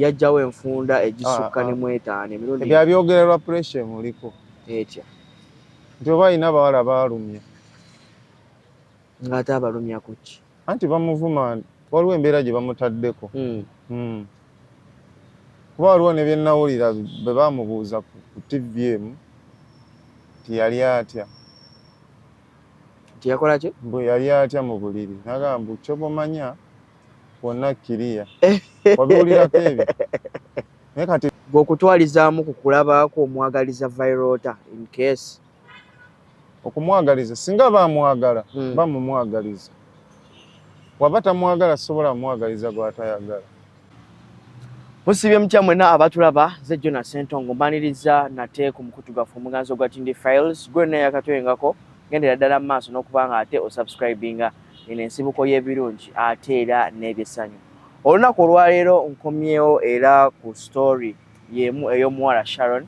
Yajjawo enfunda egisukka Ah, ne ah. mu etaano emirundi. Ebyo abyogera lwa pressure emuliko. Etya? Nti oba alina abawala baalumya. Ng'ate abalumya ku ki? Anti bamuvuma, waliwo embeera gye bamutaddeko. Kuba waliwo ne bye nnawulira bwe bamubuuza ku TV emu nti yali atya. Nti yakola ki? Mbu yali atya mu buliri, nagamba mbu kyobomanya wonna kiriya. Wabiwulirako ebyo? Naye kati Gwe okutwalizaamu ku kulabaako, omwagaliza Vyroota in case? Okumwagaliza, singa bamwagala, bamumwagaliza. Waba tamwagala, sobola mumwagaliza gw'atayagala. Musibye mutya mwenna abatulaba? Nze Jona Sentongo, mbaniriza nate ku mukutu gwaffe omuganzi ogwa Tindi Files. Gwe naye yakatwengako, gendera ddala mu maaso n'okuba nga ate osubscribinga. Eno ensibuko y'ebirungi ate era n'ebyessanyu. Olunaku olwaleero nkomyewo era ku story y'emu ey'omuwala Sharon.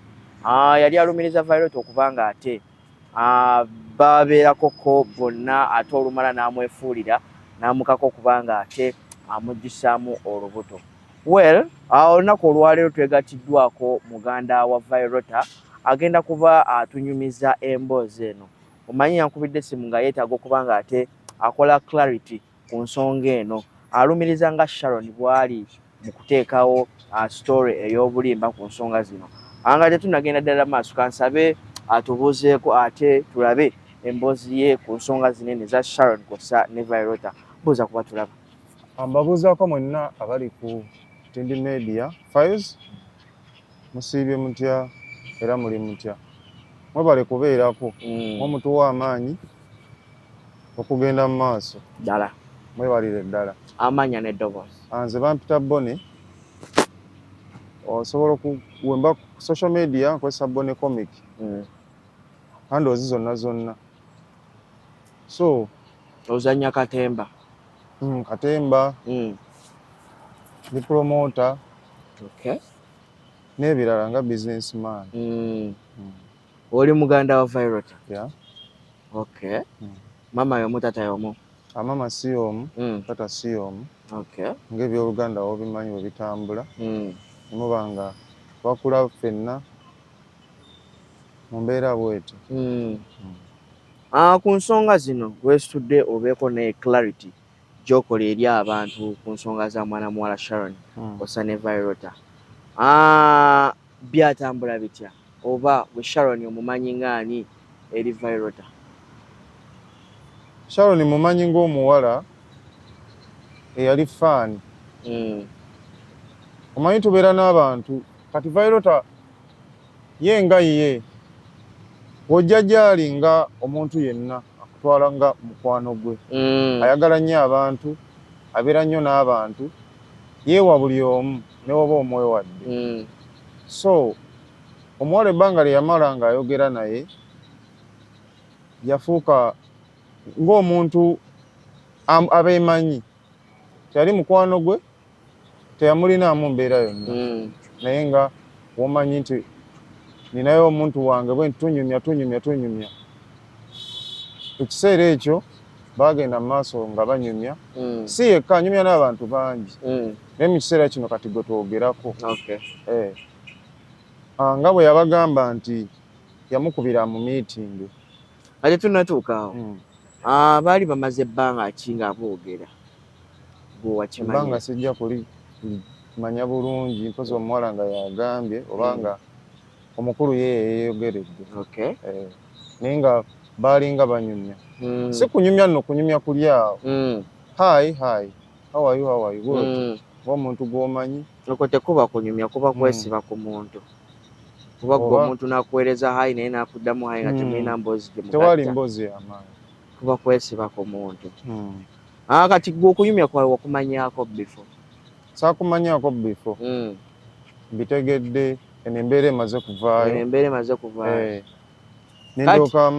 Yali alumiriza Vyroota okuba nga ate babeerakoko bonna, ate olumala n'amwefuulira n'amukako okuba nga ate amuggisaamu olubuto. Well, olunaku olwaleero twegattiddwako muganda wa Vyroota, agenda kuba atunyumiza emboozi eno. Omanyi yankubidde essimu nga yeetaaga okuba nga ate akola clarity ku nsonga eno. Alumiriza nga Sharon bw'ali mu kuteekawo story ey'obulimba ku nsonga zino. Nga tetunnagenda ddala maaso, kansabe atubuuzeeko ate tulabe emboozi ye ku nsonga zino eno eza Sharon kw'ossa ne Vyroota. Buuza kuba tulaba. Mbabuuzaako mwenna abali ku Tindi Media Files, musiibye mutya era muli mutya? Mwebale kubeerako. Mumutuwa amaanyi okugenda mu maaso. Ddala. Mwebalire ddala. Amanya n'eddoboozi? Nze bampita Boni. Osobola wemba ku social media nkozesa Bone Comic, handles zonna zonna. So Ozannya katemba? Katemba, ndi promoter n'ebirala nga businessman. Oli muganda wa Vyroota? Yeah. Okay. Mama yomu, tata yomu? Amama si omu, tata si omu. Ng'ebyooluganda wobimanyi bwe bitambula, nemuba nga twakula ffenna mu mbeera bwetyo. Ah, ku nsonga zino wesitudde obeeko ne clarity gy'okola eri abantu ku nsonga za mwana muwala Sharon osa ne Vyroota. Ah, byatambula bitya, oba gwe Sharon omumanyi ng'ani eri Vyroota? Sharon mumanyi ng'omuwala eyali fan. Omanyi tubeera n'abantu, kati Vyroota ye nga ye wojja gy'ali nga omuntu yenna akutwala nga mukwano gwe. Ayagala nnyo abantu, abeera nnyo n'abantu, yeewa buli omu ne woba omwewadde. So omuwala ebbanga lye yamala ng'ayogera naye, yafuuka ng'omuntu abeemanyi. Teyali mukwano gwe, teyamulinaamu mbeera yonna, naye nga womanyi nti ninayo omuntu wange bwe nti tunyumya, tunyumya, tunyumya. Ekiseera ekyo baagenda mu maaso nga banyumya. Si yekka anyumya, n'abantu bangi, naye mu kiseera kino kati gwe twogerako. Eh. Ah, nga bwe yabagamba nti yamukubira mu meeting. Nga tetunnatuuka awo, ah, baali bamaze ebbanga ki nga boogera? Gwe wakimanyi? Ebbanga sijja kuli manya bulungi, mpozi omuwala nga yagambye oba nga omukulu ye yeeyogeredde. Eh, naye nga baalinga banyumya. Si kunyumya nno, kunyumya kuli awo, "Hi, hi, how are you? How are you?" Good. Ng'omuntu gw'omanyi. Okwo tekuba kunyumya, kuba kwesiba ku muntu, kuba gwe omuntu n'akuweereza hi naye n'akuddamu hi nga temulina mboozi gye Tewali mugatta. mboozi y'amaanyi. Kuba kwesiba ku muntu. Ah, kati gwe okunyumya kwawe wakumanyaako before? Saakumanyaako before. Mbitegedde eno embeera emaze Eno kuvaayo. Embeera emaze kuvaayo. Eh. Nendyoka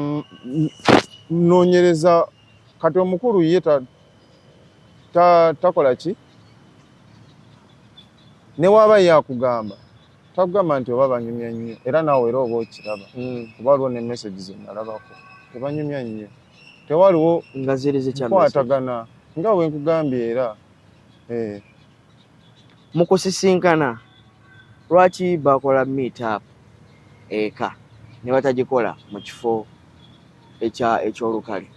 nnoonyereza. Kati omukulu ye takola ki, ne waaba ye akugamba, takugamba nti oba banyumya nnyo, era naawe era oba okiraba, kuba waliwo ne message ze nalabako, tebanyumya nnyo, tewaliwo Nga ziri zitya message? nkwatagana nga bwe nkugambye era, eh. Mu kusisinkana, lwaki bakola meet up eka ne batagikola mu kifo eky'olukale?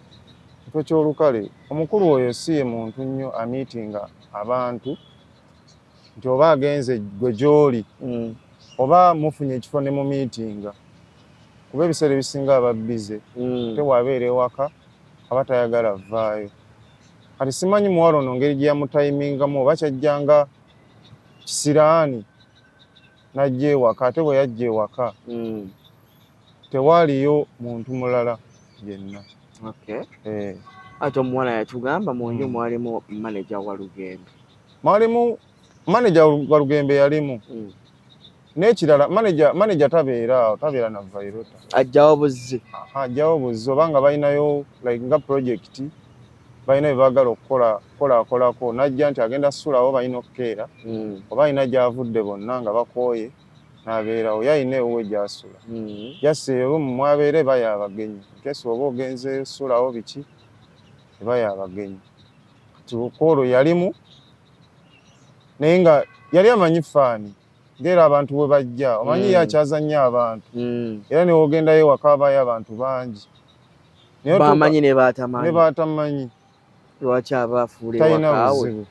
Kifo ky'olukale, omukulu oyo si ye muntu nnyo amiitinga abantu nti oba agenze gwe gy'oli oba mufunye ekifo ne mu miitinga, kuba ebiseera ebisinga aba busy, ate bw'abeera ewaka aba tayagala vaayo. Kati simanyi muwala ono ngeri gye yamutayimingamu oba kyajjanga kisiraani n'ajja ewaka, ate bwe yajja ewaka tewaaliyo muntu mulala yenna. Okay. Ate omuwala yatugamba mu nju mwalimu maneja wa Lugembe. Mwalimu maneja wa Lugembe yalimu. N'ekirala maneja tabeera awo, tabeera na Vyroota. Ajjawo buzzi. Ajjawo buzzi oba nga balinayo like nga project balina bye baagala okukola kolaakolako, n'ajja nti agenda ssulawo balina okukeera oba alina gy'avudde bonna nga bakooye n'abeerawo, ye alina ewuwe gy'asula. Just eyo mwabeera eba y'abagenyi, nkesi oba ogenzeeyo ssulawo biki eba y'abagenyi. Kati kwolwo yalimu naye nga yali amanyi faani ng'era abantu bwe bajja omanyi ye akyaza nnyo abantu era ne w'ogendayo ewaka abaayo abantu bangi. Bamanyi ne baatamanyi. Ne baatamanyi. Lwaki aba afuula ewaka we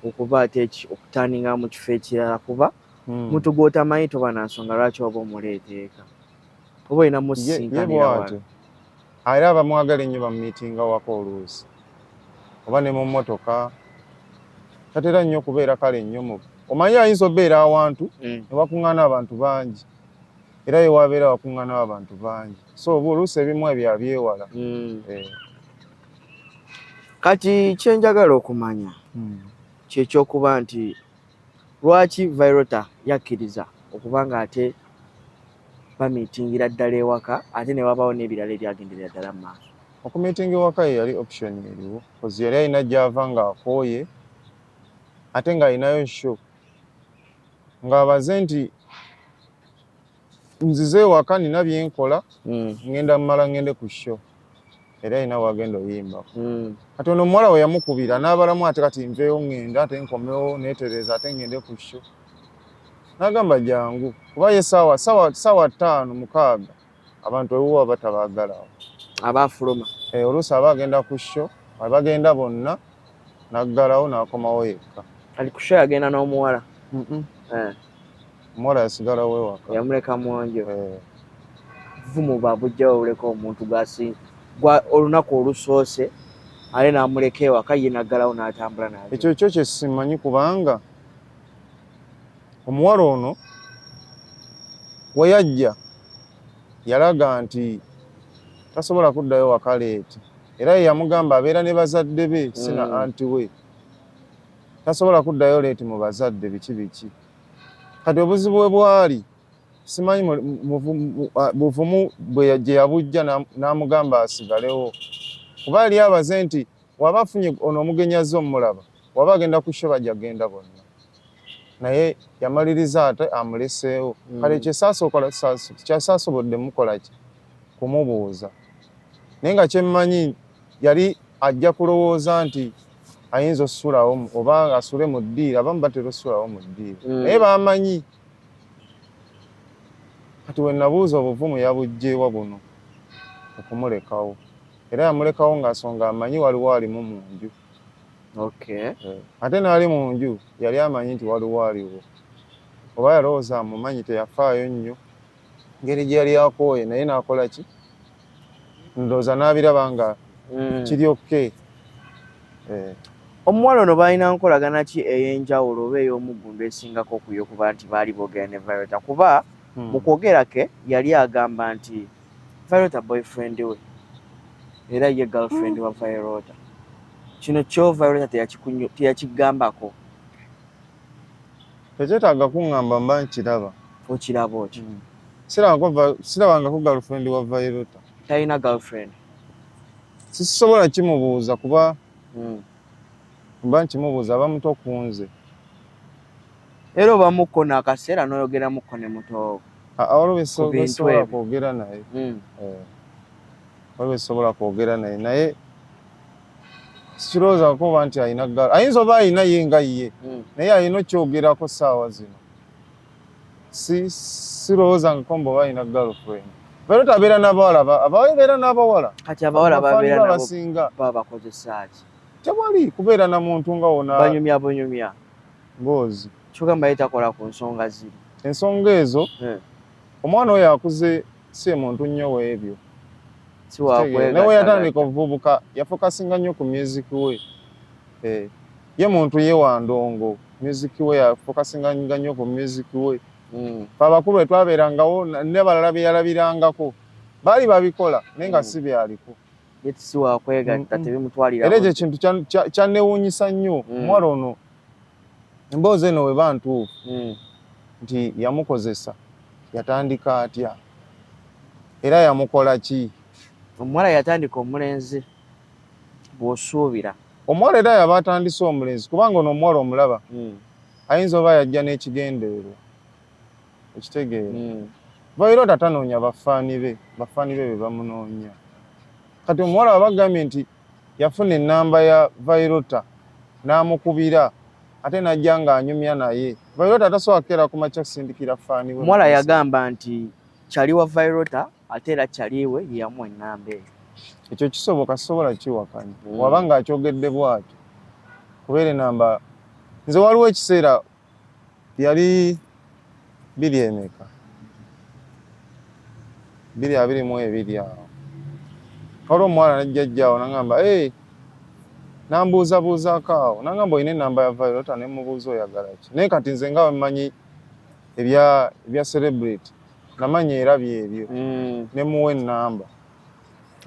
okuba ate okutaninga mu kifo ekirala, kuba muntu gw'otamanyi toba na nsonga lwaki oba omuleeta eka, oba olina musisinkanira wala. Era abamwagala ennyo bamumiitinga waka oluusi oba ne mu mmotoka. Tatera nnyo kubeera kale nnyo mu omanyi ayinza obeera awantu ne wakuŋŋaana abantu bangi, era ye wabeera wakuŋŋaanawo abantu bangi, so oba oluusi ebimu ebyo abyewala. Kati kye njagala okumanya kyekyokuba nti lwaki Vyroota yakkiriza okuba nga ate bamiitingira ddala ewaka ate ne wabaawo n'ebirala ebyagenderera ddala mu maaso? Okumiitinga ewaka ye yali option eriwo, cause yali alina gy'ava ng'akooye ate ng'alinayo show, ng'abaze nti nzize ewaka nina bye nkola, ngenda mmala ngende ku show, era alina wagenda oyimbako. Kati ono omuwala we yamukubira n'abalamu ate kati nveewo ŋŋende ate nkomewo neetereeza ate ŋŋende ku show, n'agamba jangu, kuba ye ssaawa 5 6 abantu ewuwo aba tabaagalawo. Aba afuluma. Oluusi aba agenda ku show, abagenda bonna n'aggalawo n'akomawo yekka. Ali ku show yagenda n'omuwala? Omuwala yasigalawo ewaka. Yamuleka mu nju. Buvumu babujjawo buleka omuntu gwa olunaku olusoose ate n'amuleka ewaka ye n'aggalawo n'atambula n'agenda. Ekyo kyo kye simanyi, kubanga omuwala ono we yajja yalaga nti tasobola kuddayo waka late, era ye yamugamba abeera ne bazadde be si na anti we, tasobola kuddayo late mu bazadde biki biki. Kati obuzibu bwe bwali simanyi buvumu gye yabujja n'amugamba asigalewo, kuba yali abaze nti waba afunye ono omugenyi azze omulaba, waba agenda ku show bajja genda bonna, naye yamaliriza ate amuleseewo. Kale kyesaasobodde mukola ki kumubuuza, naye nga kyemmanyi yali ajja kulowooza nti ayinza osulawo oba asule mu ddiiro, abamu batera osulawo mu ddiiro naye bamanyi. Kati we nabuuza obuvumu yabuggyeewa buno okumulekawo, era yamulekawo ng'asonga amanyi waliwo alimu mu nju. Ate n'ali mu nju yali amanyi nti waliwo aliwo, oba yalowooza amumanyi, teyafaayo nnyo ngeri gye yali akooye, naye n'akola ki ndowooza n'abiraba nga kiri okay. Omuwala ono balina nkolagana ki ey'enjawulo oba ey'omuggundu esingako ku y'okuba nti baali boogera ne Vyroota? Kuba mu kwogera ke yali agamba nti Vyroota boyfriend we era ye girlfriend wa Vyroota. Kino kyo Vyroota teyakigambako. Tekyetaaga kuŋŋamba, mba nkiraba. Okiraba otyo? Sirabangako girlfriend wa Vyroota. Talina girlfriend? Sisobola kimubuuza kuba mba nkimubuuza aba muto ku nze. Era oba mukko n'akaseera n'oyogera mukko ne mutoowo. Waliwo besobola kwogera naye. Waliwo besobola kwogera naye, naye Sikirowooza kuba nti alina girl, ayinza oba alina ye nga ye, naye alina okyogerako ssaawa zino. Si sirowooza ngako mbu oba alina girlfriend. Vyroota abeera n'abawala, abeera n'abawala. Kati abawala Abafaani babeera be nabo abasinga baba bakozesa ki? Tewali kubeera na muntu nga wona Banyumya bunyumya. Mboozi. Kyogamba ye takola ku nsonga ziri. Ensonga ezo, omwana oyo akuze si ye muntu nnyo w'ebyo. Si wakwegatta. Naye we yatandika obuvubuka yafokasinga nnyo ku music we. Ye muntu ye wa ndongo, music we yafokasinga nnyo ku music we. Fe abakulu bwe twabeerangawo n'abalala be yalabirangako baali babikola naye nga si byaliko. Ye si wakwegatta, tebimutwalira. Era ekyo ekintu kyanneewuunyisa nnyo. Omuwala ono emboozi eno weba ntuufu nti yamukozesa, yatandika atya era yamukola ki? Omuwala yatandika omulenzi bw'osuubira. Omuwala era yaba atandise omulenzi, kubanga ono omuwala omulaba ayinza oba yajja n'ekigendererwa, ekitegeera. Vyroota tanoonya bafaani be, bafaani be be bamunoonya. Kati omuwala aba agambye nti yafuna ennamba ya Vyroota n'amukubira ate n'ajja ng'anyumya naye. Vyroota tasobola kukeera ku makya kusindikira faani we. Omuwala yagamba nti kyali wa Vyroota ate era kyaliwe ye yamuwa ennamba eyo. Ekyo kisoboka, sisobola kiwakanya. Waba ng'akyogedde bw'atyo, kubeera ennamba nze waliwo ekiseera yali biri emeka, 2022 awo, waliwo omuwala najjajja awo nangamba, hey, nambuuzabuuzaako awo nangamba olina ennamba ya Vyroota, ne mubuuza oyagala ki. Naye kati nze nga bwe ebya celebrity namanya era byebyo, ne muwa ennamba.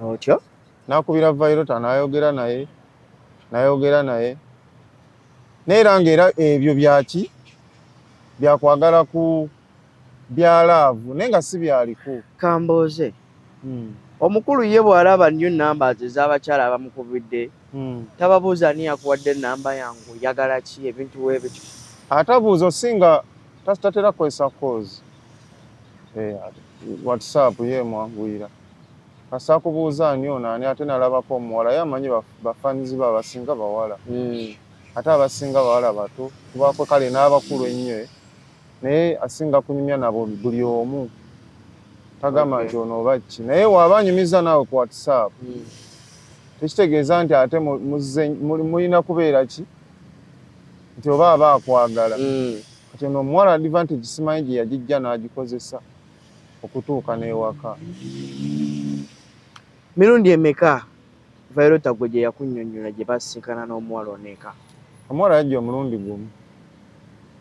Otyo? Nakubira Vyroota n'ayogera naye, n'ayogera naye, naye era ng'era ebyo byaki byakwagala ku bya love, naye nga si byaliko. Kambuuze. Omukulu ye bw'alaba new numbers ez'abakyala abamukubidde, tababuuza ani yakuwadde ennamba yange, oyagala ki, ebintu weebityo? Atabuuza, osinga tatera kukozesa calls. WhatsApp ye emwanguyira. Kasita akubuuza ani ono ani, ate nalabako omuwala, ye amanyi bafanizi be abasinga bawala. Ate abasinga bawala bato, kubaako kale n'abakulu ennyo, naye asinga kunyumya nabo buli omu. Tagamba nti ono oba ki, naye w'aba anyumiza naawe ku WhatsApp, tekitegeeza nti ate mulina kubeera ki nti oba aba akwagala. Kati ono omuwala advantage simanyi gye yagijja n'agikozesa okutuuka n'ewaka. Mirundi emeka Vyroota gwe gye yakunnyonnyola gye basisinkana n'omuwala ono eka? Omuwala yajja omulundi gumu.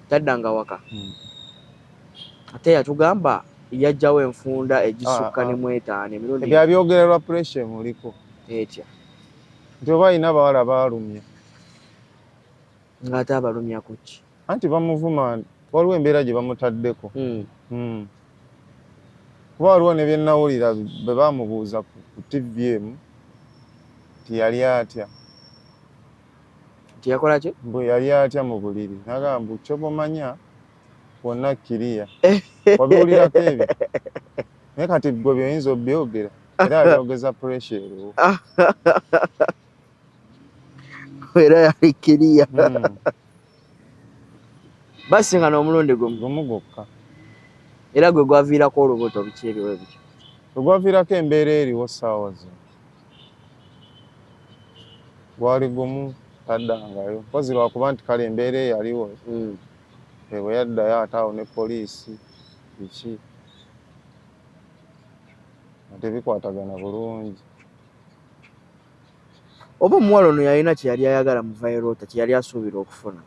Taddanga waka? Ate yatugamba yajjawo enfunda egisukka ne mu 5 emirundi. Ebyo abyogera lwa pressure emuliko. Etya? Nti oba alina abawala baalumya. Ng'ate abalumyako ki? Anti bamuvuma, waliwo embeera gye bamutaddeko. Kuba waliwo ne bye nnawulira bwe baamubuuza ku TV emu nti yali atya. Nti yakola ki? Mbu yali atya mu buliri. N'agamba mbu kyoba omanya wonna kiriya. Wabiwulirako ebyo? Naye kati ggwe by'oyinza obyogera era abyogeza pressure eriwo. Era yali kiriya. Basingana omulundi gumu. Gumu gwokka. Era gwe gwaviirako olubuto biki ebyo ebyo? Gwe gwaviirako embeera eriwo ssaawa zino. Gwali gumu taddangayo. Mpozi lwakuba nti kale embeera eyaliwo bwe yaddayo ate awo ne poliisi biki nga tebikwatagana bulungi. Oba omuwala ono yalina kye yali ayagala mu Vyroota, kye yali asuubira okufuna?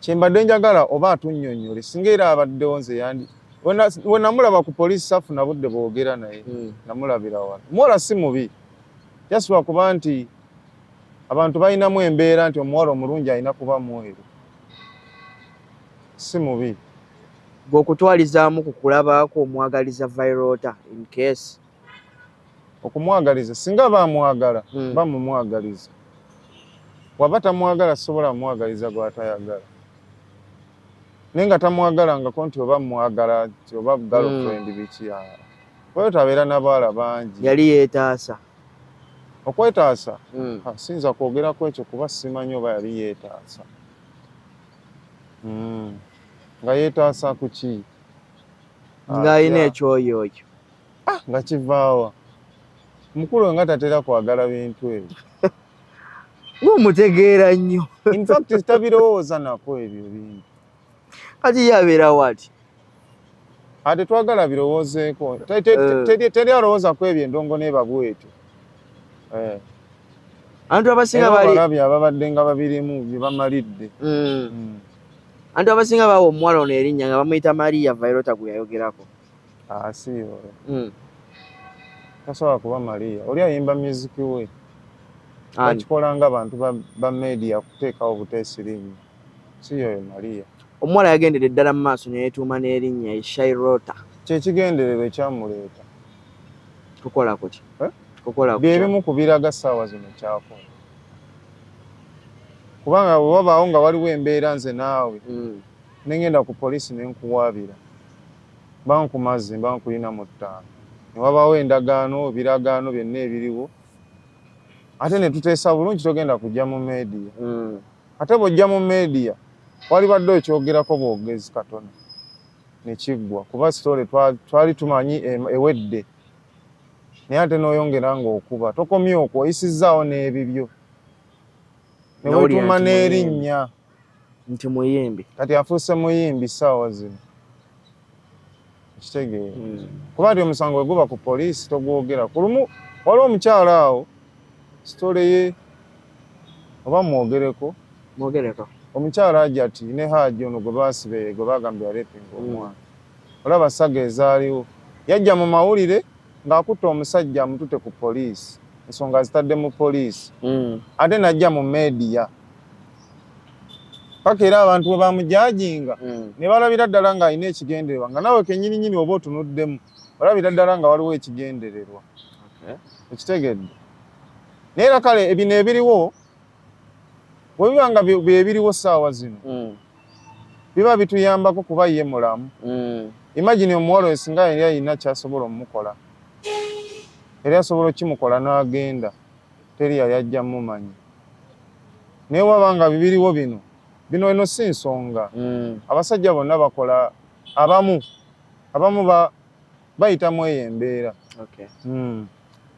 Kye mbadde njagala oba atunnyonnyole, singa era abaddewo nze yandi we namulaba ku poliisi saafuna budde bwogera naye, namulabira wala. Omuwala si mubi, just lwakuba nti abantu balinamu embeera nti omuwala omulungi alina kuba mweru. Si mubi. Gwe okutwalizaamu ku kulabaako omwagaliza Vyroota in case? Okumwagaliza singa bamwagala, bamumwagaliza. Waba tamwagala sobola mwagaliza gw'atayagala. Naye nga tamwagalangako nti oba mwagala nti oba girlfriend biki. Oyo tabeera n'abawala bangi. Yali yeetaasa. Okwetaasa? Siyinza kwogerako ekyo kuba simanyi oba yali yeetaasa. Nga yeetaasa ku ki? Ng'alina ekyoyoyo. Ah, nga kivaawa? Mukulu nga tatera kwagala bintu ebyo. Ng'omutegeera nnyo. In fact tabirowooza nako ebyo bintu. Kati ye abeerawo ati? Ate twagala birowoozeeko. Teri alowooza ku ebyo endongo n'eba bwetyo. Abantu abasinga bali balabye ababadde nga babirimu bye bamalidde. Abantu abasinga bawa omuwala ono erinnya nga bamuyita Maria Vyroota gwe yayogerako. Ah, si oyo. Tasobola kuba Maria. Oli ayimba music we. Bakikola nga abantu ba media kuteekawo buteesi linnya. Si yoyo Maria. Omuwala yagendera ddala mu maaso ne yeetuuma n'erinnya Shyrota. Kye kigendererwa ekyamuleeta. Kukola kuki? Eh? Kukola kuki? Bye bimu ku biraga ssaawa zino kyakola. Kubanga bwe wabaawo nga waliwo embeera nze naawe, ne ngenda ku poliisi ne nkuwaabira. Mba nkumaze, mba nkuyina mu ttaano. Ne wabaawo endagaano, ebiragaano byonna ebiriwo. Ate ne tuteesa bulungi togenda kujja mu media. Ate bw'ojja mu media, walibadde okyogerako bwogezi katono ne kiggwa kuba story twali tumanyi ewedde. Naye ate n'oyongera ng'okuba tokomye okwo, oyisizzaawo n'ebibyo. Ne weetuuma n'erinnya. Nti muyimbi. Kati afuuse muyimbi ssaawa zino. Okitegeera? Kuba ati omusango bwe guba ku poliisi togwogera. Ku lumu waliwo omukyala awo story ye oba mwogereko. Mwogereko. Omukyala Hajati ne Haji ono gwe baasiba gwe bagambye yarepinga omwana. Olaba saga ezaaliwo. Yajja mu mawulire ng'akutte omusajja amutute ku poliisi. Ensonga azitadde mu poliisi. Ate n'ajja mu media. Paka era abantu bwe bamujajinga ne balabira ddala ng'alina ekigendererwa nga naawe kennyininyini oba otunuddemu olabira ddala nga waliwo ekigendererwa. Okitegedde? Naye era kale ebino ebiriwo bwe biba nga bye biriwo ssaawa zino biba bituyambako kuba ye mulamu. Imagine omuwala oyo singa yali alina ky'asobola omukola, yali asobola okimukola n'agenda, teri yali ajja mumanya. Naye waba nga bibiriwo bino, bino eno si nsonga. Abasajja bonna bakola, abamu bayitamu eyo embeera.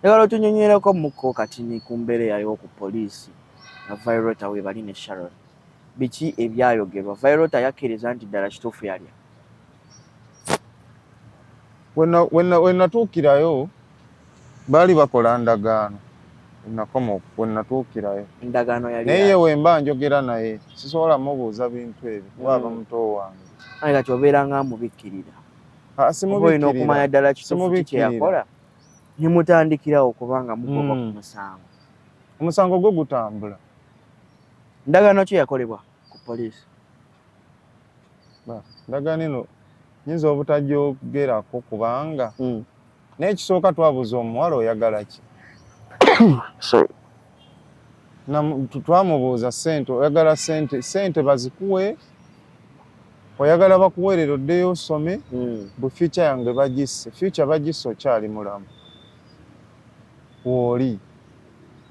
Njagala otunyonyereko muko katini ku mbeera eyaliwo ku poliisi nga Vyroota we bali ne Sharon. Biki ebyayogerwa? Vyroota yakkiriza nti ddala kituufu yalya. We natuukirayo baali bakola ndagaano. Nakoma we natuukirayo. Endagaano yali naye ye we mba njogera naye sisobola mubuuza bintu ebyo kuba aba muto wange. Aye kati obeera nga amubikkirira. Oba olina okumanya ddala kituufu ki kye yakola ne mutandikirawo kubanga mugoba ku musango. Omusango gwo gutambula. Ndagaano ki yakolebwa ku poliisi? Ndagaano eno nyinza obutajyogerako kubanga naye ekisooka twabuuza omuwala oyagala ki? Twamubuuza ssente oyagala ssente, ssente bazikuwe, oyagala bakuweerere oddeyo osome, bu future yange bagisse, future bagisse okyali mulamu. W'oli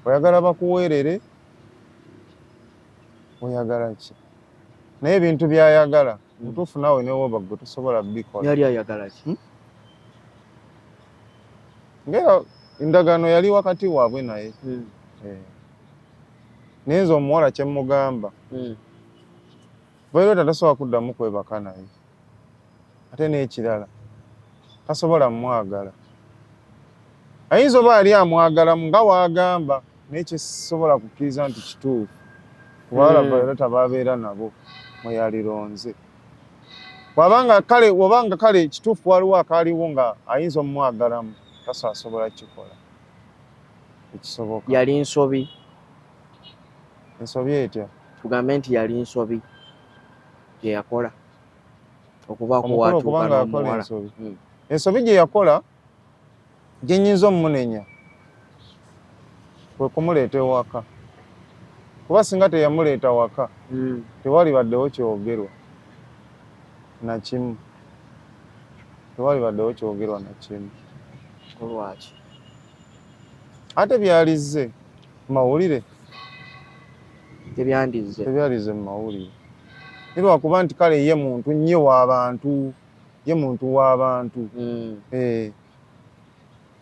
oyagala bakuweerere, oyagala ki? Naye ebintu by'ayagala mutuufu naawe ne w'oba ggwe tosobola bikola. Yali ayagala ki? Ng'era endagaano yali wakati waabwe naye. Naye nze omuwala kye mmugamba, Vyroota tasobola kuddamu kwebaka naye. Ate n'ekirala tasobola mmwagala. Ayinza oba yali amwagalamu nga w'agamba naye kye sisobola kukkiriza nti kituufu. Kubawala Vyroota b'abeera nabo mwe yalironze. Bw'abanga kale obanga kale kituufu waliwo akaaliwo nga ayinza omumwagalamu tasobola kukikola. Ekisoboka. Yali nsobi. Ensobi etya? Tugambe nti yali nsobi gye yakola okubaako w'atuuka n'omuwala. Ensobi gye yakola gye nnyinza omumunenya kwe kumuleeta ewaka. Kuba singa teyamuleeta waka tewalibaddewo kyogerwa na kimu. Tewalibaddewo kyogerwa na kimu. Lwaki? Ate byalizze mawulire? Tebyandizze. Tebyalizze mu mawulire, ni lwakuba nti kale ye muntu nnyo w'abantu, ye muntu w'abantu. Eh,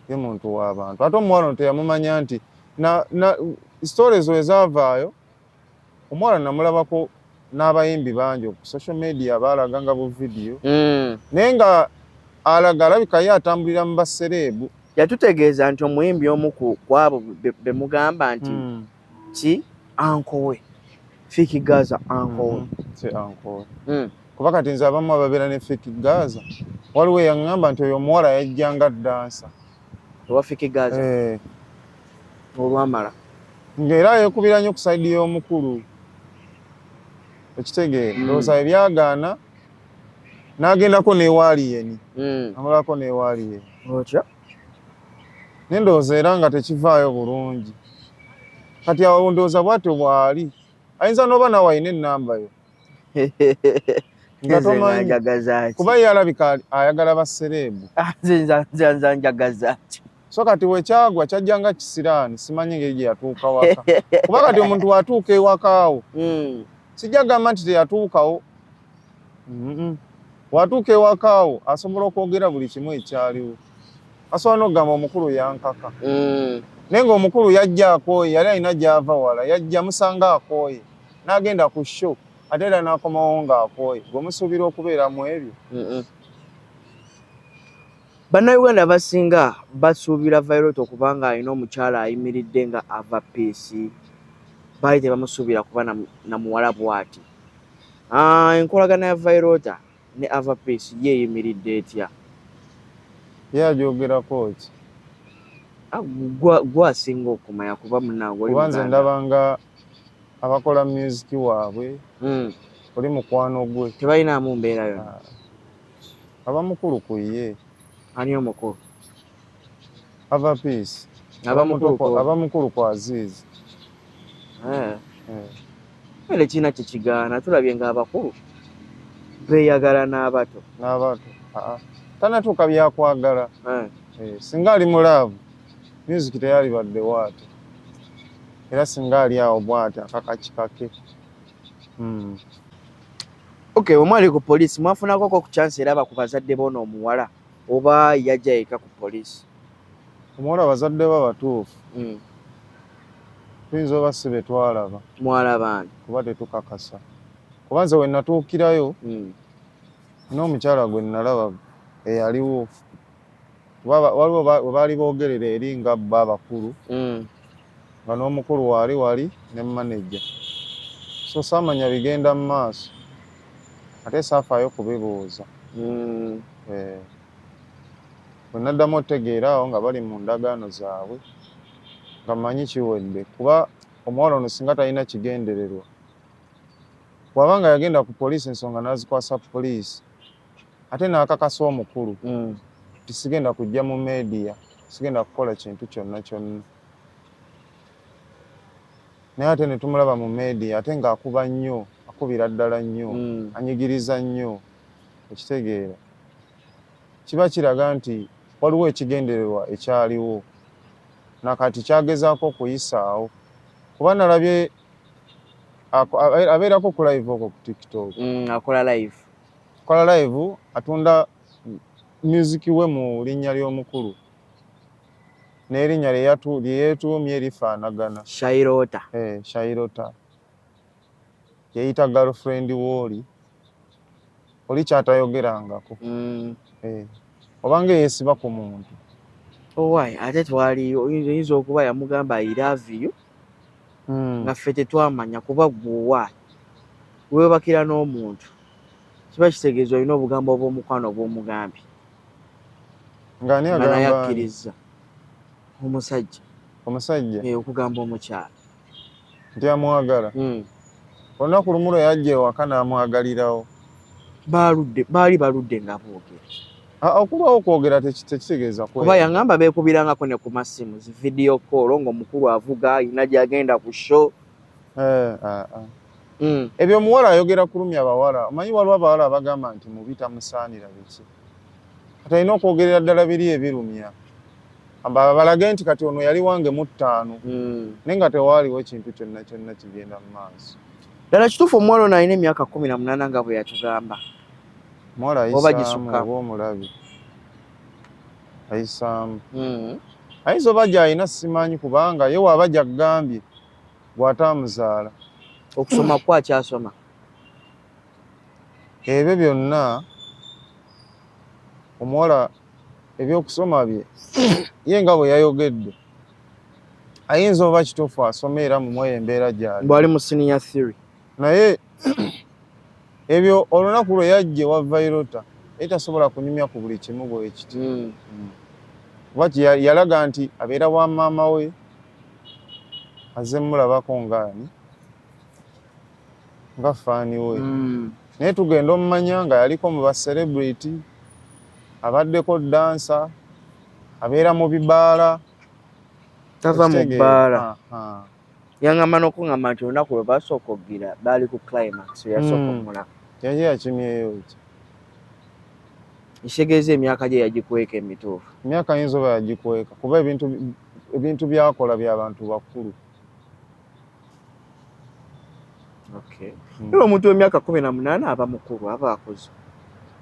ye muntu w'abantu. Ate omuwala ono teyamumanya nti na stories we zaavaayo, omuwala namulabako n'abayimbi bangi ku social media baalaga nga bu video, naye nga alaga alabika ye atambulira mu ba celeb. Yatutegeeza nti omuyimbi omu ku abo be mugamba nti ki uncle we, Fik Gaza uncle we. Si uncle we. Kuba kati nze abamu ababeera ne Fik Gaza, waliwo eyaŋŋamba nti oyo omuwala yajja nga dancer. Owa Fik Gaza? Eh. Olwamala? Ng'era yeekubira nnyo ku side y'omukulu, okitegeera? Ndowooza ebyagaana n'agendako n'ewaaliyeni, amulako n'ewaaliyeni. Otya? Naye ndowooza era nga tekivaayo bulungi. Kati awo ndowooza bwatyo bw'ali, ayinza n'oba naawe alina ennamba yo nga Nze tomanyi. Njagaza ki? Kuba ye alabika ayagala ba celeb. Ah, nze njagaza ki? So kati wekyagwa kyajja nga kisiraani, simanyi engeri gye yatuuka waka, kuba kati omuntu watuuka ewakaawo, sijja gamba nti teyatuukawo. Watuuka ewakaawo asobola okwogera buli kimu ekyaliwo, asobola n'okugamba omukulu yankaka, naye ng'omukulu yajja akooye, yali alina gy'ava wala, yajja musanga akooye n'agenda ku show, ate era n'akomawo ng'akooye. Gwe musuubira okubeera mu ebyo? Bannayuganda abasinga basuubira Vyroota okuba nga alina omukyala ayimiridde nga Ava Peace. Baali tebamusuubira kuba na muwala bw'ati. Ah, enkolagana ya Vyroota ne Ava Peace ye eyimiridde etya? Ye agyogerako ki? Ah, gwasinga okumanya kuba munnange oli Kuba nze muganda. Ndaba nga abakola music waabwe, oli mukwano gwe. Tebalinaamu mbeera yonna? Ah, aba mukulu ku ye. Ani omukulu? Ava Peace. Aba mukulu Aba mukulu ku Aziz. Eh. Eh. Ere kirina kyekigaana, tulabye ng'abakulu beeyagala n'abato. N'abato. Ah, ah. Tanatuuka byakwagala. Eh. Eh, singa ali mu love, music teyalibadde waati, era singa ali awo bwati akakakikake. Okay, omwali ku poliisi mwafunako ku chance eraba ku bazadde boona omuwala, oba yajja yeka ku poliisi? Omuwala abazadde ba batuufu, tuyinza oba si be twalaba. Mwalaba ani? Kuba tetukakasa, kuba nze we natuukirayo n'omukyala gwe nalaba eyaliwo, kuba waliwo we baali boogerera eri nga bo abakulu, nga n'omukulu waali wali ne manager, so saamanya bigenda mu maaso, ate saafaayo kubibuuza. Eh, bwe naddamu otegeera awo nga bali mu ndagaano zaabwe, nga mmanyi kiwedde, kuba omuwala ono singa talina kigendererwa, bw'aba nga yagenda ku poliisi ensonga n'azikwasa poliisi, ate n'akakasa omukulu nti sigenda kujja mu media, sigenda kukola kintu kyonna kyonna, naye ate ne tumulaba mu media ate ng'akuba nnyo, akubira ddala nnyo, anyigiriza nnyo, ekitegeera kiba kiraga nti waliwo ekigendererwa ekyaliwo nakati kyagezaako okuyisaawo, kuba nalabye abeerako ku live okwo ku TikTok. Akola live. Kola live, atunda music we mu linnya ly'omukulu n'erinnya lye yeetuumye lifaanagana. Shairota. Eh, Shairota yeyita girlfriend wooli oli kyatayogerangako. Eh, obanga yeesiba ku muntu. Owai, ate twali oyinza okuba yamugamba "I love you", nga ffe tetwamanya, kuba gwe owaayi weebakira n'omuntu kiba kitegeeza olina obugambo obw'omukwano obw'omugambye. Ng'ani? Nga naye Agamba ani? Akkiriza omusajja. Omusajja? Eh, okugamba omukyala nti amwagala. Olunaku lumu lwe yajja ewaka n'amwagalirawo. Baludde, baali baludde nga boogera. Ah, okulwawo okwogera tekitegeeza kuba kwera. Yaŋŋamba beekubirangako ne ku masimu, zi video call, ng'omukulu avuga ayina gy'agenda ku show. Eh, ah, ah. Ebyo omuwala ayogera kulumya bawala. Omanyi waliwo abawala abagamba nti mubi tamusaanira biki, kati alina okwogerera ddala biri ebirumya. Balage nti kati ono yali wange mu ttaano, naye nga tewaaliwo kintu kyonna kyonna kigenda mu maaso. Ddala kituufu omuwala ono alina emyaka 18 nga bwe yatugamba? Omuwala Oba ayisaamu. gisukka. Oba omulabi ayisaamu. Ayinza oba gy'alina simanyi, kubanga ye waaba gy'aggambye gw'ataamuzaala. Okusoma kwa akyasoma? Ebyo byonna omuwala ebyokusoma bye ye nga bwe yayogedde, ayinza oba kituufu asoma era mumweyo embeera gy'ali. Bw'ali mu senior three. Naye ebyo olunaku lwe yajja ewa Vyroota ye tasobola kunyumya ku buli kimu bwe kiti. Kuba yalaga nti abeera wa maama we, azze mulabako ngaani nga fan we. Naye tugenda omumanya nga yaliko mu ba celebrity, abaddeko dancer, abeera mu bibaala. Tava mu Okitegeera? bbaala. Aha. Yaŋŋamba n'okuŋŋamba nti olunaku lwe basooka okugira baali ku Climax, we yasooka omulaba. Yali yakimyeyo ki? Ekitegeeza emyaka gye yagikweka emituufu. Emyaka ayinza oba yagikweka kuba ebintu byakola by'abantu bakulu. Okay. Era omuntu w'emyaka 18 aba mukulu, aba akuze.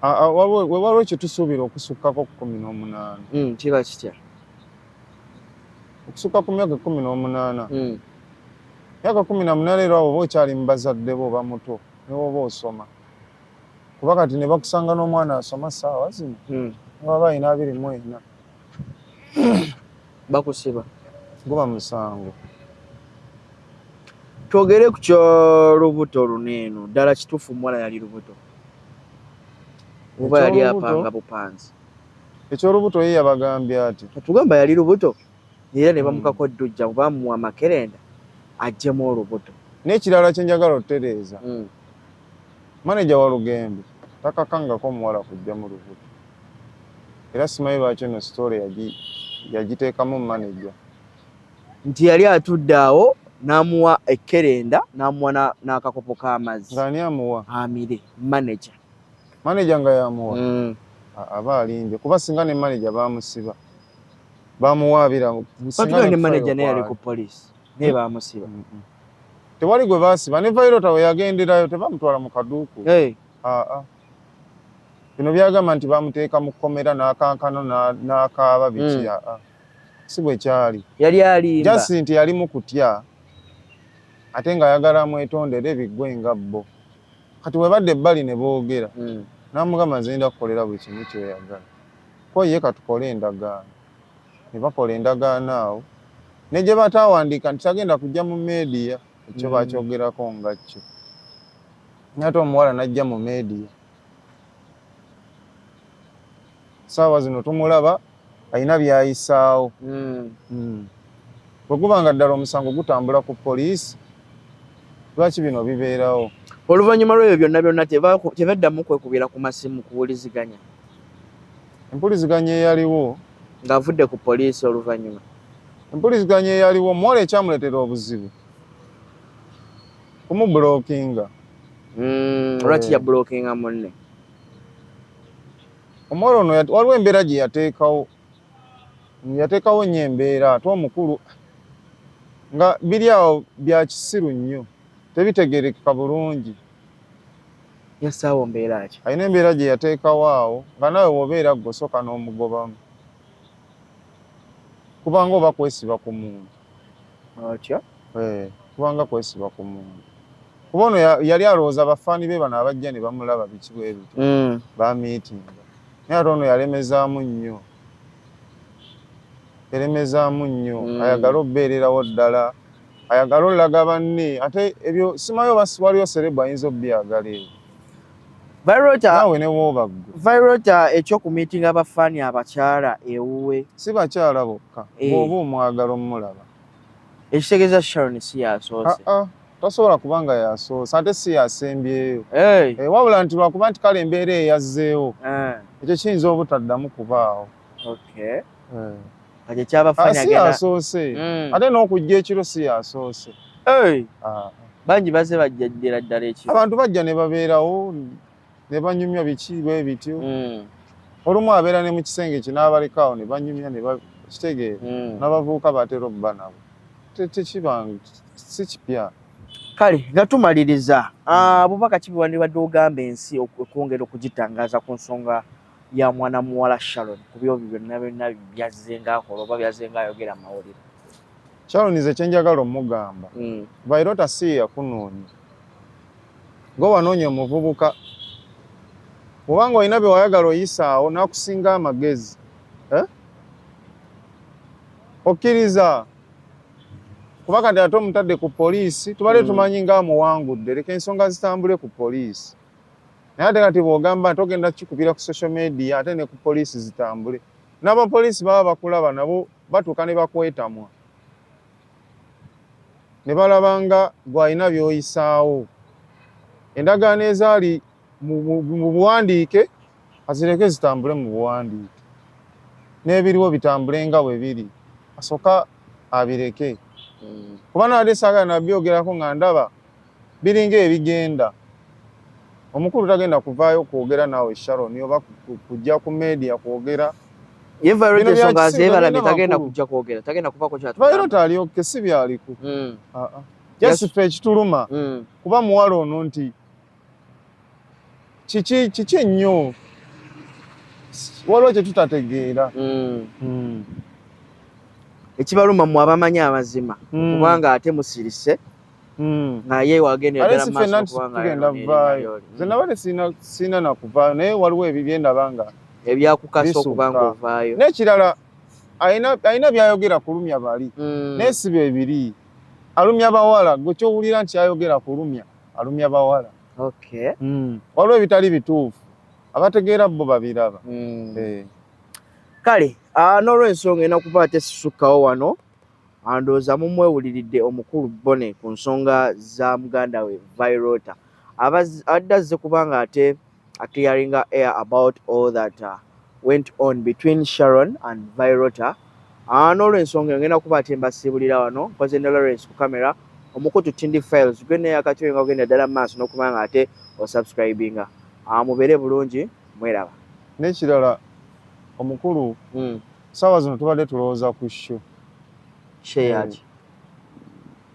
Waliwo kyetusuubira okusukkako ku 18. Kiba kitya? Okusukka ku myaka 18. Myaka 18 era oba okyali mu bazadde bo, oba muto ne woba osoma. Kuba kati ne bakusanga n'omwana asoma ssaawa zino, ne baba alina 24. Bakusiba. Guba musango. Twogere ku ky'olubuto luno eno. Ddala kituufu omuwala yali lubuto? Oba yali Eky'olubuto? apanga bupanzi? Eky'olubuto ye yabagambye ati. Tugamba yali lubuto era ne bamukako ddujja bamuwa amakerenda aggyemu olubuto. N'ekirala kye njagala otereeza. Maneja wa Lugembe takakangako omuwala kujja mu lubuto. Era simanyi lwaki eno story yagiteekamu maneja. Nti yali atudde awo n'amuwa ekkerenda, n'amuwa n'akakopo k'amazzi. Ng'ani amuwa? Amire, maneja. Maneja nga yamuwa? Aba alimbye kuba singa ne maneja bamusiba. Bamuwaabira. Batuga ne maneja naye yali ku poliisi naye bamusiba. Tewali gwe baasiba, ne Vyroota we yagenderayo tebamutwala mu kaduuku. Hey. Aa. Bino byagamba nti bamuteeka mu kkomera n'akankano n'akaaba biki. Aa. Si bwe kyali. Yali alimba. Just nti yali mu kutya ate ng'ayagala amwetondere biggwe nga bo. Kati we badde ebbali ne boogera. N'amugamba nze ngenda kukolera buli kimu ky'oyagala. Ko ye katukole endagaano. Ne bakola endagaano awo. Ne gye bataawandiika nti tagenda kujja mu media, ekyo bakyogerako nga kyo. Naye ate omuwala n'ajja mu media. Ssaawa zino tumulaba alina by'ayisaawo. Bwe guba nga ddala omusango gutambula ku poliisi, lwaki bino bibeerawo? Oluvannyuma lw'ebyo byonna byonna tebaddamu kwekubira ku masimu kuwuliziganya? Empuliziganya eyaliwo ng'avudde ku poliisi oluvannyuma. Empuliziganya eyaliwo, omuwala ekyamuleetera obuzibu kumublockinga. Lwaki yablockinga munne? Omuwala ono waliwo embeera gye yateekawo. Yateekawo nnyo embeera ate omukulu nga biri awo bya kisiru nnyo, tebitegeerekeka bulungi. Yassaawo mbeera ki? Alina embeera gye yateekawo awo nga naawe bw'obeera ggwe osooka n'omugobamu. Kubanga oba kwesiba ku muntu. Otyo? Kubanga kwesiba ku muntu. Kuba ono yali alowooza bafaani be bano abajja ne bamulaba biki bwe bityo. Bamiitinga. Naye ate ono yalemezaamu nnyo. Yalemezaamu nnyo. Ayagala okubeererawo ddala. Ayagala olaga banne. Ate ebyo simanyi oba waliwo celeb ayinza obyagala ebyo. Vyroota, Naawe ne w'oba ggwe. Vyroota eky'okumiitinga abafaani abakyala ewuwe. Si bakyala bokka. Bw'oba omwagala omulaba. Ekitegeeza Sharon si yasoose. Ah, ah. Tasobola kuba nga yasoose ate si yasembyeyo. Hey. Wabula nti lwakuba nti kale embeera eyazzeewo. Ekyo kiyinza obutaddamu kubaawo. Okay. Kati ekyabafaani Si agenda yasoose. Ate n'okujja ekiro si yasoose. Hey. Ah. Bangi bazze bajja ddala ddala ekiro. Abantu bajja ne babeerawo ne banyumya biki bwe bityo. Olumu abeera ne mu kisenge kye n'abalekaawo ne banyumya ne Kitegeera? N'abavubuka batera okuba nabo. Tekiba si kipya. Kale nga tumaliriza, bubaka ki bwewandibadde ogamba ensi okwongera okugitangaaza ku nsonga ya mwana muwala Sharon, ku byobyo byonna byonna byazze ng'akola oba byazze ng'ayogera mu mawulire? Sharon, nze kyenjagala omugamba, Vyroota si ye yakunoonya. Gwe wanoonya omuvubuka, bw'obanga olina bye wayagala oyisaawo n'akusinga amagezi, eh? Okkiriza kuba kati ate omutadde ku poliisi, tubadde tumanyi ng'amuwangudde, leka ensonga zitambule ku poliisi. Naye ate kati bw'ogamba nti ogenda kukikubira ku social media ate ne ku poliisi zitambule, n'abapoliisi baba bakulaba, nabo batuuka ne bakwetamwa ne balaba nga gw'alina by'oyisaawo. Endagaano ezaali mu buwandiike azireke zitambule mu buwandiike, n'ebiriwo bitambule nga bwe biri, asooka abireke. Kuba nabadde saagala nabyogerako nga ndaba biringa ebigenda. Omukulu tagenda kuvaayo kwogera naawe Sharon oba kujja ku media kwogera. Ye Vyroota ensonga azeebalamye, tagenda kujja kwogera, tagenda kuvaako kyatugamba. Vyroota ali okay, si byaliku. Just ffe ekituluma kuba muwala ono nti kiki kiki ennyo, waliwo kye tutategeera. Ekibaluma mmwe abamanyi amazima, kubanga ate musirise nga ye wagendera Ate ddala si mu maaso ffenna nti okubanga tugenda ayonoona vaayo. erinnya ly'oli. Nze nabadde sirina nakuvaayo, naye waliwo ebyo byendaba nga ebyakukasa bisukka. Okuba nga ovaayo. N'ekirala, alina byayogera kulumya bali, naye si bye biri. Alumya bawala. Gwe kyowulira nti ayogera kulumya, alumya bawala. Waliwo ebitali bituufu, abategeera bo babiraba. Eh. Kale n'olwensonga erina kuba ate sisukkawo wano, ndowooza mumwewuliridde omukulu Bone ku nsonga za muganda we Vyroota. Abadde azze kubanga ate clearing air about all that went on between Sharon and Vyroota. N'olwensonga eyo ngenda kuba ate mbasiibulira wano. Nkoze ne Lawrence ku kamera, omukutu Tindi Files gwe neyakatyo nga ogenda ddala mu maaso n'okuba nga ate osubscribinga. Mubeere bulungi, mweraba. N'ekirala omukulu, saawa zino tubadde tulowooza ku show. Show yaki?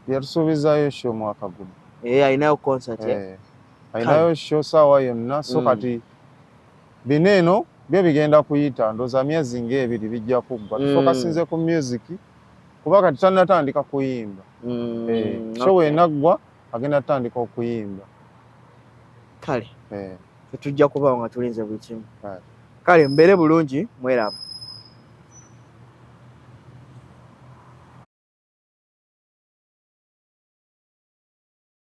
Yatusuubizaayo show omwaka guno. Eh, alinayo concert, eh? Eh, alinayo show saawa yonna, so kati bino eno byo bigenda kuyita, ndowooza myezi ng'ebiri bijja kuggwa. Tufokasinze ku music kuba kati tannatandika kuyimba. Eh, show wenaggwa agenda tutandika okuyimba. Kale, Eh, tetujja kubaawo nga tulinze buli kimu. Kale. Kale mbeere bulungi, mweraba.